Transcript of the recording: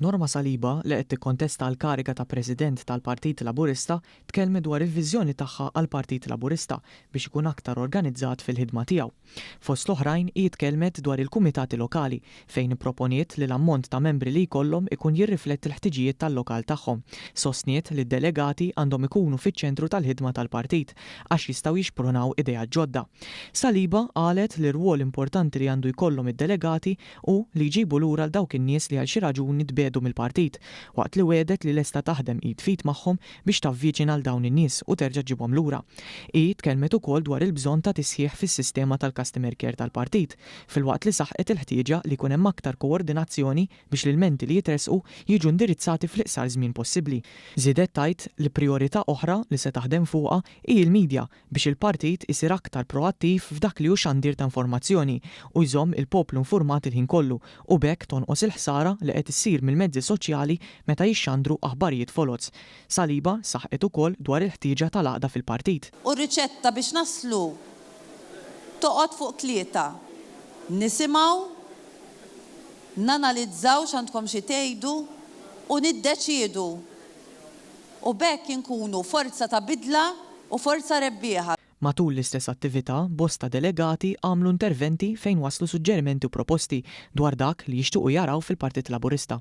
Norma Saliba, li qed tikkontesta għall-kariga ta' President tal-Partit Laburista, tkellmet dwar il-viżjoni tagħha għall-Partit Laburista biex ikun aktar organizzat fil-ħidma tiegħu. Fost l-oħrajn, hi tkellmet dwar il-kumitati lokali, fejn ipproponiet li l-ammont ta' membri li jkollhom ikun jirrifletti l-ħtiġijiet tal-lokal tagħhom. Sostniet li d-delegati għandhom ikunu fiċ-ċentru tal-ħidma tal-partit għax jistgħu jixprunaw ideat ġodda. Saliba qalet li rwol importanti li għandu jkollhom id-delegati hu li jġibu lura 'l dawk in-nies li għal xi raġuni tbiegħdu mill-partit, waqt li wegħdet li lesta taħdem id f'id magħhom biex tavviċina 'l dawn in-nies u terġa' ġġibhom lura. Hi tkellmet ukoll dwar il-bżonn ta' tisħiħ fis-sistema tal-customer care tal-partit, filwaqt li saħqet il-ħtieġa li jkun hemm aktar koordinazzjoni biex l-ilmenti li jitressqu jiġu indirizzati fl-iqsar żmien possibbli. Żiedet tgħid li prijorità oħra li se taħdem fuqha hi l-media biex il-partit isir aktar proattiv f'dak li hu xandir ta' informazzjoni u jżomm il-poplu infurmat il-ħin kollu u b'hekk tonqos il-ħsara li qed issir mill-mezzi soċjali meta jixxandru aħbarijiet foloz. Saliba saħqet ukoll dwar il-ħtieġa tal-għaqda fil-partit. U r-riċetta biex naslu toqgħod fuq tlieta, nisimgħu, nanalizzaw x'għandkom xi tgħidu u niddeċiedu. U b'hekk inkunu forza ta' bidla u forza rebbieħa. Matul l-istess attività, bosta delegati għamlu interventi fejn wasslu suġġerimenti u proposti dwar dak li jixtiequ jaraw fil-Partit Laburista.